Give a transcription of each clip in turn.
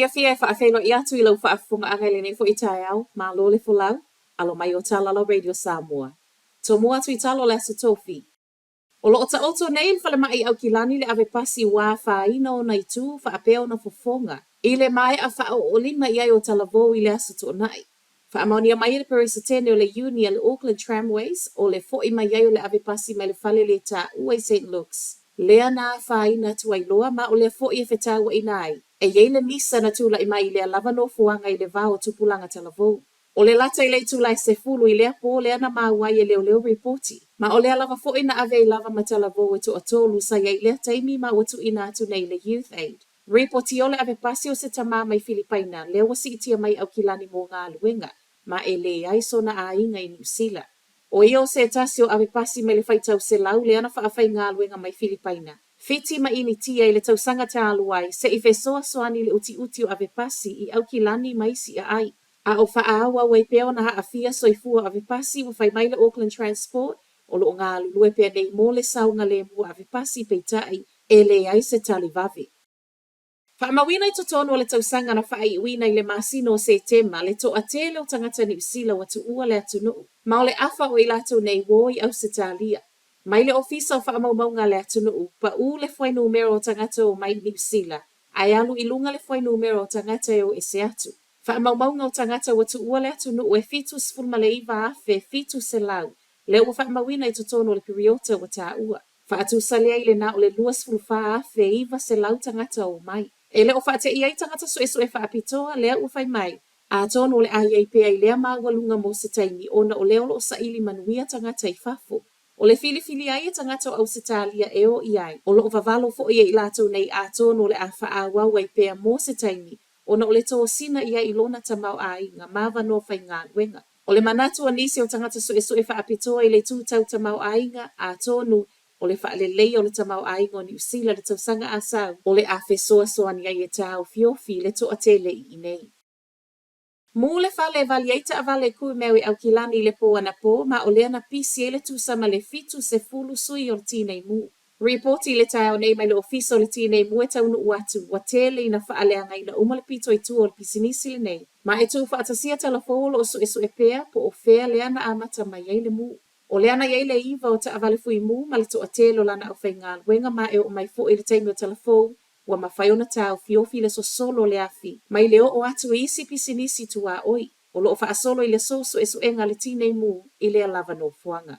fiafia e faafeiloai atu i lau faafofogaaga i lenei foi taeao, malo le folau, alo mai o tala lau Radio Samoa. Tomua atu i talo o le Aso Tofi. O lo o taoto nei i le falemai i Aukilani le ave pasi ua afaina ona itu faapea ona fofoga i le maea faaooolima i ai o Talavou i le Aso Toonai. Faamaonia mai e le Peresetene o le Iuni a le Auckland Tramways o le fo'i mai ai o le ave pasi mai le fale lē taua i St Luke's, lea na afaina atu ai loa ma o lea fo'i e fetauaina ai e i ai le misa na tula'i mai i lea lava nofoaga i le va o tupulaga talavou. O le lata i le itula e 10 i lea pō lea na maua ai e leoleo ripoti, ma o lea lava fo'i na ave ai lava ma Talavou e toatolu sa i ai i lea taimi ma ua tuuina atu nei i le Youth Aid. Ripoti o le ave pasi o se tamā mai Filipaina lea ua siitia mai Aukilani mo galuega, ma e leai sona aiga i Niu Sila. O ia o se tasi o ave pasi mai le faitau selau lea na faafaigaluega mai Filipaina, Fiti ma Initia i le tausaga talu ai, se i fesoasoani i le utiuti o ave pasi i Aukilani ma isi aai. A o faaauau ai pea ona aafia soifua o ave pasi, ua fai mai le Auckland Transport, o lo o galulue pea nei mo le saogalemu o ave pasi, peitai, e leai se tali vave. Faamauina i totonu o le tausaga na faaiuina i le masina o Setema le toatele o tagata Niu Sila ua tuua le atunuu, ma o le afa o i latou nei ua o i Ausetalia. Mai le Ofisa o Faamaumauga a le Atunuu, paū le fuainumera o tagata e omai i Niu Sila, ae alu i luga le fuainumera o tagata e o ese atu. Faamaumauga o tagata ua tuua le atunuu e 79,700 lea ua faamauina i totonu o le piriota ua taua. Faatusa lea i le na o le 24,900 tagata o omai. E le o faateia ai tagata suesue faapitoa lea ua fai mai, atonu o le a i ai pea i lea maualuga mo se taimi ona o lea o lo o saili manuia tagata i fafo. O le filifilia ai e tagata o Ausetalia e o i ai, o lo o vavalo foi e i latou nei atonu o le a faaauau ai pea mo se taimi ona o le tosina i ai i lona tamaoaiga ma avanoa faigaluega. O le manatu o nisi o tagata suesue faapitoa i le itu tau tamaoaiga, atonu o le faaleleia o le tamaoaiga o Niu Sila i le tausaga a sau, o le a fesoasoani ai e taofiofi le toatele i inei. Mū le fale e vali ai taavale kumeu i Aukilani i le pō anapō, ma o lea na pisi ai le tusa ma le 70 sui o le Tinei Mu. Ripoti i le taeao nei mai le Ofisa o le Tinei Mu e taunuu atu, ua tele ina faaleagaina uma le pito i tua o le pisinisi lenei, ma e tuufaatasia tala fou o lo o suesue pea po o fea lea na amata mai ai le mū. O lea na i ai le iva o taavale fui mū ma le toatele o lana aufaigaluega ma e oo mai foi i le taimi o tala fou ua mafai ona taofiofi le sosolo o le afi mai le oo atu i isi pisinisi tuaoi o lo o faasolo i le aso suesuega a le Tinei Mu i lea lava nofoaga.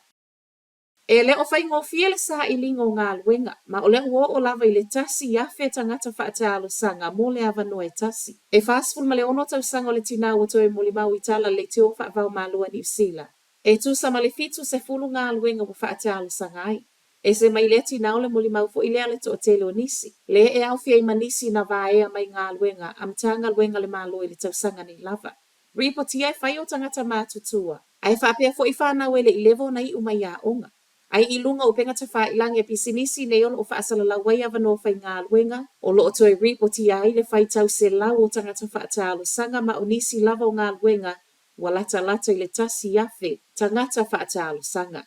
E le o faigofie le sailiga o galuega, ma o lea ua oo lava i le 1,000 tagata faatalosaga mo le avanoa e tasi. E 46 tausaga o le tinā ua toe molimau i tala a le leitio faava-o-Malo a Niu Sila, e tusa ma le 70 galuega ua faatalosaga ai. Ese mai lea tinā o le molimau foi lea a le toatele o nisi, lea e aofia ai ma nisi na vaea mai galuega a Matagaluega a le Malo i le tausaga nei lava. Ripotia e fai o tagata matutua, ae faapea foi fanau e le i leva ona iu mai aoga. Ai i luga o upega tafailagi a pisinisi nei o lo o faasalalau ai avanoa faigaluega, o lo o toe ripotia ai le faitau selau o tagata faatalosaga ma o nisi lava o galuega ua latalata i le 1,000 tagata faatalosaga.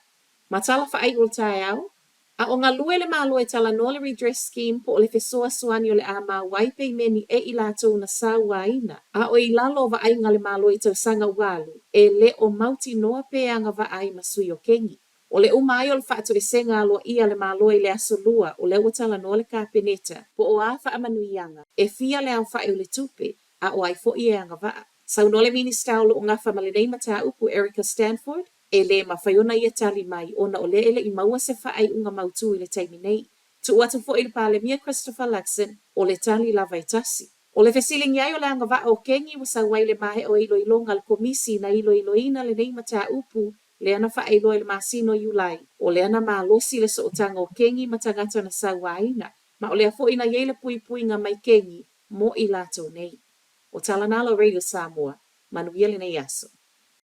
Ma tala faaiu o le taeao, a o galue le Malo e talanoa le Redress Scheme po o le fesoasoani o le a maua ai peimeni e i latou na sauaina a o i lalo o vaaiga a le Malo i tausaga ua alu, e le o mautinoa pe agavaa ai ma sui o kegi. O le uma ai o le faatoesega aloaia a le Malo i le Aso Lua o lea ua talanoa le Kapeneta po o a faamanuiaga e fia le aofai o le tupe a o ai foi e agavaa. Saunoa le Minista o lo o gafa ma lenei mataupu Erica Stanford, E le mafai ona ia tali mai ona o lea e le i maua se faaiuga mautū i le taimi nei. Tuu atu foi i le Palemia Christopher Luxon, o le tali lava e tasi. O le fesiligia ai o le agavaa o kegi ua sau ai le maea o iloiloga a le Komisi na iloiloina lenei mataupu lea na faailoa i le masina o Iulai, o lea na malosi le sootaga o kegi ma tagata na sauaina, ma o lea foi na i ai le puipuiga mai kegi mo i latou nei. O tala na lau Radio Samoa, manuia lenei aso.